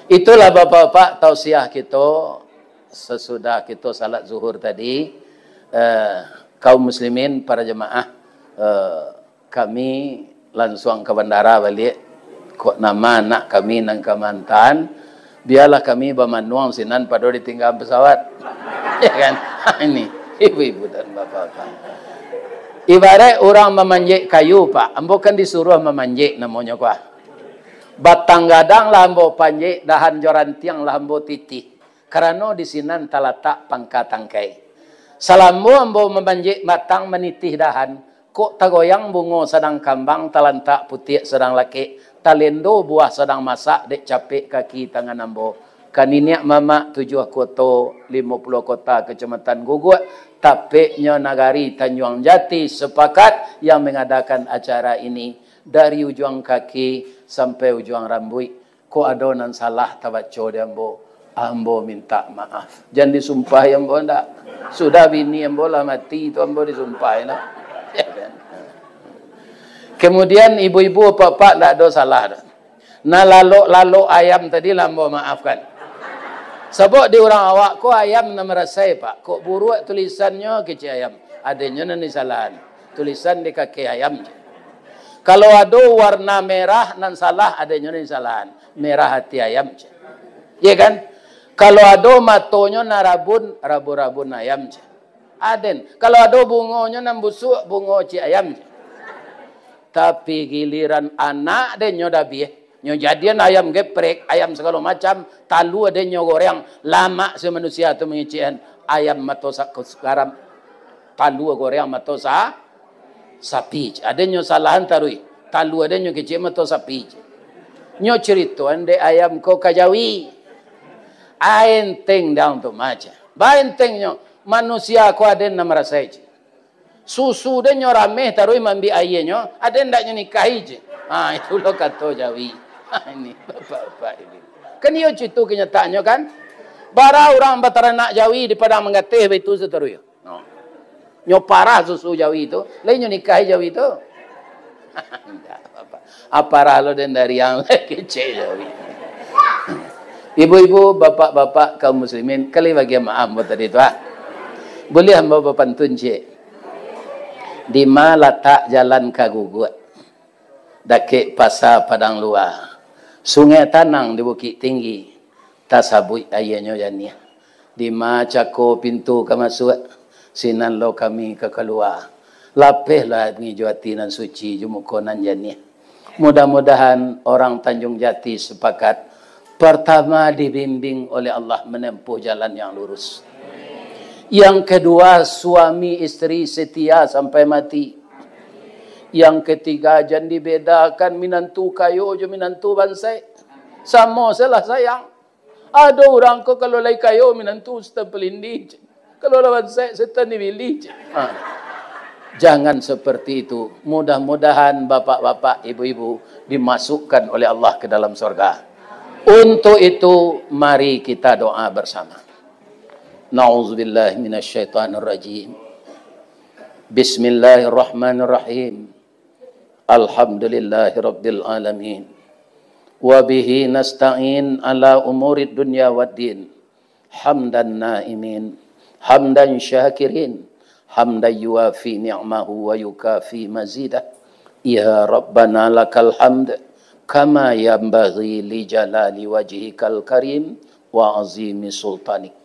Itulah bapak-bapak tausiah kito sesudah kito salat zuhur tadi. Eh, kaum muslimin, para jemaah, eh, kami lansuang ka bandara baliak. Kok nama anak kami nan ka maanta, bialah kami bamanuang sinan pado ditinggaan pesawat. Ya kan? Ini, ibu-ibu dan bapak-bapak. Ibarat urang mamanjek kayu, Pak. Ambo kan disuruah mamanjek namonyo, kuah. Batang gadang lah ambo panjek, dahan jo rantiang lah ambo titih. Karano di sinan talatak pangka tangkai. Salamo ambo mamanjek batang manitih dahan, kok tagoyang bungo sadang kambang, talantak putiak sadang lakek, talendo buah sadang masak dek capek kaki tangan ambo. Ka niniak mamak tujuah koto, limo puluah kota kecamatan guguak, tapeknyo nagari Tanjuang Jati sapakat yang mangadakan acara ini, dari ujuang kaki sampai ujuang rambuik. Kok ado nan salah tabaco di ambo, ambo mintak maaf. Jan disumpahi ambo ndak. Sudah bini ambo lah mati tu ambo disumpahi lah. Ya kan? Kemudian ibu-ibu, apak-apak, ndak ado salah doh. Nah, lalok-lalok ayam tadi lah ambo maafkan. Sabab di urang awak ko ayam nan marasai, Pak. Kok buruak tulisannyo kecek ayam. Adenyo nan disalahan. Tulisan di kaki ayam je. Kalau ado warna merah nan salah, adenyo nan disalahan. Merah hati ayam je. Iya kan? Kalau ado matonyo nan rabun, rabun-rabun ayam je. Aden. Kalau ado bungonyo nan busuak, bungo cik ayam je. Tapi giliran anak den nyo dabiah. Nyo jadian ayam geprek, ayam sagalo macam, talua den nyo goreng, lamak se manusia tu mangecekan ayam mato sa-, garam. Talua goreng mato sa-, sapi. Aden nyo salahan taruih. Talua den nyo kecek mato sapi. Nyo caritoan dek ayam ko ka jawi. Enteng dang tu maca. Baentengnyo, manusia ko aden nan marasai cik. Susu den nyo rameh taruih maambiak aianyo, aden ndak nyo nikahi cik. Ha, itu lo kato jawi. Ha, ini bapak-bapak ini. Kan iyo cik tu kenyataannyo kan. Bara urang bataranak jawi di Padang Manggateh baitu sataruih. No. Nyo parah susu jawi tu, lai nyo nikahi jawi tu. Indak, bapak. Aparah lo den dari yang kecek jawi. Ibu-ibu, bapak-bapak, kaum muslimin, kali bagian maaf buat tadi tu, ah. Boleh ambo bapantun, cik? Di ma latak jalan ka Guguak? Dakek Pasa Padang Lua. Sungai Tanang di Bukik Tinggi. Tasabuik aianyo janiah. Di ma cako pintu ka masuak, sinan lo kami ka kalua. Lapehlah ngijo ati nan suci jo muko nan janiah. Mudah-mudahan orang Tanjung Jati sepakat, pertama, dibimbing oleh Allah menempuh jalan yang lurus. Yang kedua, suami isteri setia sampai mati. Yang ketiga, jan dibedakan minantu kayo jo minantu bansaik. Samo salah sayang. Ado urang ko kalau lai kayo minantu setan palindih, cik. Kalau lah bansaik setan dibilih, cik. Ha. Jangan seperti itu. Mudah-mudahan bapak-bapak, ibu-ibu dimasukkan oleh Allah ke dalam surga. Untuk itu, mari kita doa bersama. Na'udzubillahi minasyaitonirrajim. Bismillahirrahmanirrahim. Alhamdulillahirabbil alamin. Wa bihi nasta'in ala umurid dunya waddin. Hamdan na'imin, hamdan syakirin, hamdan yuwafi ni'mahu wa yukafi mazidah. Ya Rabbana lakal hamd, kama yanbaghi li jalali wajhikal karim wa azimi sultanik.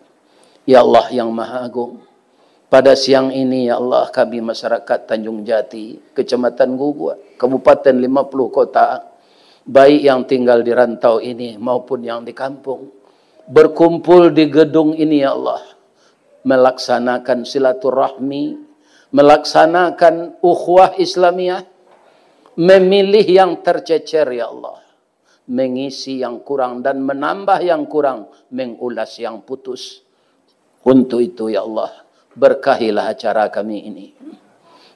Ya Allah yang Maha Agung, pada siang ini, ya Allah, kami masyarakat Tanjung Jati, Kecamatan Guguak, Kabupaten Lima Puluh Kota, baik yang tinggal di rantau ini maupun yang di kampung, berkumpul di gedung ini, ya Allah, melaksanakan silaturahmi, melaksanakan ukhuwah Islamiyah, memilih yang tercecer, ya Allah, mengisi yang kurang dan menambah yang kurang, mengulas yang putus. Untuk itu, ya Allah, berkahilah acara kami ini.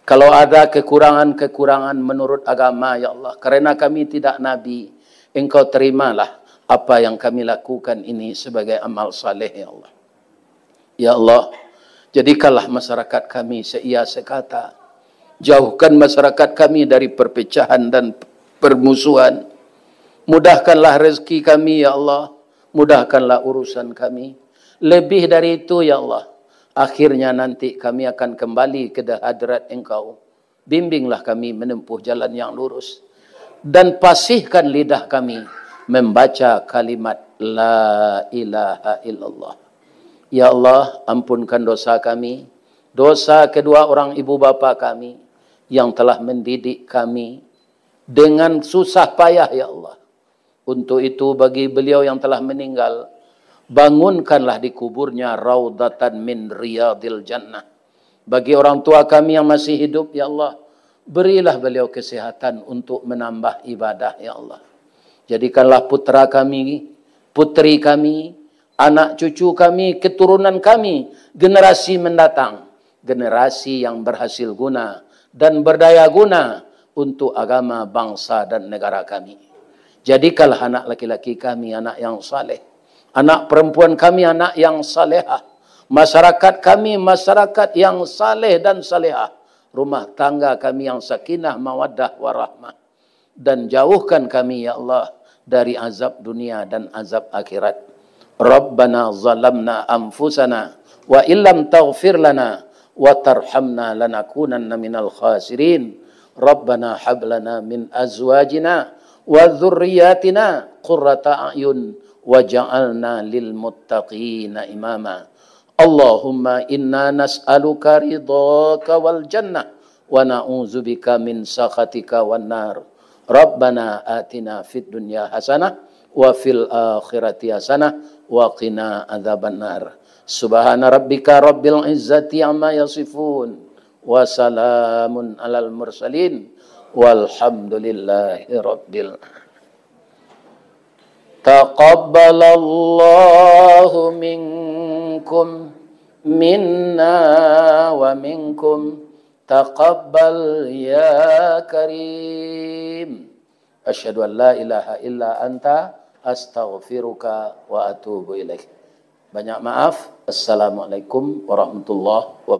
Kalau ada kekurangan-kekurangan menurut agama, ya Allah, karena kami tidak nabi, Engkau terimalah apa yang kami lakukan ini sebagai amal saleh, ya Allah. Ya Allah, jadikanlah masyarakat kami seia sekata, Jauhkan masyarakat kami dari perpecahan dan permusuhan. Mudahkanlah rezeki kami, ya Allah. Mudahkanlah urusan kami. Lebih dari itu, ya Allah, akhirnya nanti kami akan kembali ke hadirat Engkau. Bimbinglah kami menempuh jalan yang lurus. Dan pasihkan lidah kami membaca kalimat La ilaha illallah. Ya Allah, ampunkan dosa kami, dosa kedua orang ibu bapa kami yang telah mendidik kami dengan susah payah, ya Allah. Untuk itu, bagi beliau yang telah meninggal, bangunkanlah di kuburnya raudatan min riyadil jannah. Bagi orang tua kami yang masih hidup, ya Allah, berilah beliau kesehatan untuk menambah ibadah, ya Allah. Jadikanlah putra kami, putri kami, anak cucu kami, keturunan kami, generasi mendatang, generasi yang berhasil guna dan berdaya guna untuk agama, bangsa, dan negara kami. Jadikanlah anak laki-laki kami anak yang saleh, anak perempuan kami anak yang salehah, masyarakat kami masyarakat yang saleh dan salehah, rumah tangga kami yang sakinah, mawaddah, warahmah, dan jauhkan kami, ya Allah, dari azab dunia dan azab akhirat. Rabbana zalamna anfusana wa illam taghfir lana wa tarhamna lanakunanna minal khasirin. Rabbana hab lana min azwajina wa dzurriyyatina qurrata a'yun waj'alna lil muttaqina imama. Allahumma inna nas'aluka ridhaka wal jannah wa na'udzubika min sakhatika wan nar. Rabbana atina fid dunya hasanah wa fil akhirati hasanah wa qina adzabannar. Subhana rabbika rabbil izzati amma yasifun. Wa salamun alal mursalin. Walhamdulillahi rabbil alamin. Taqabbalallahu minkum, minna wa minkum. Taqabbal ya karim. Asyhadu an la ilaha illa anta, astaghfiruka wa atubu ilaik. Banyak maaf. Assalamualaikum warahmatullahi wabarakatuh.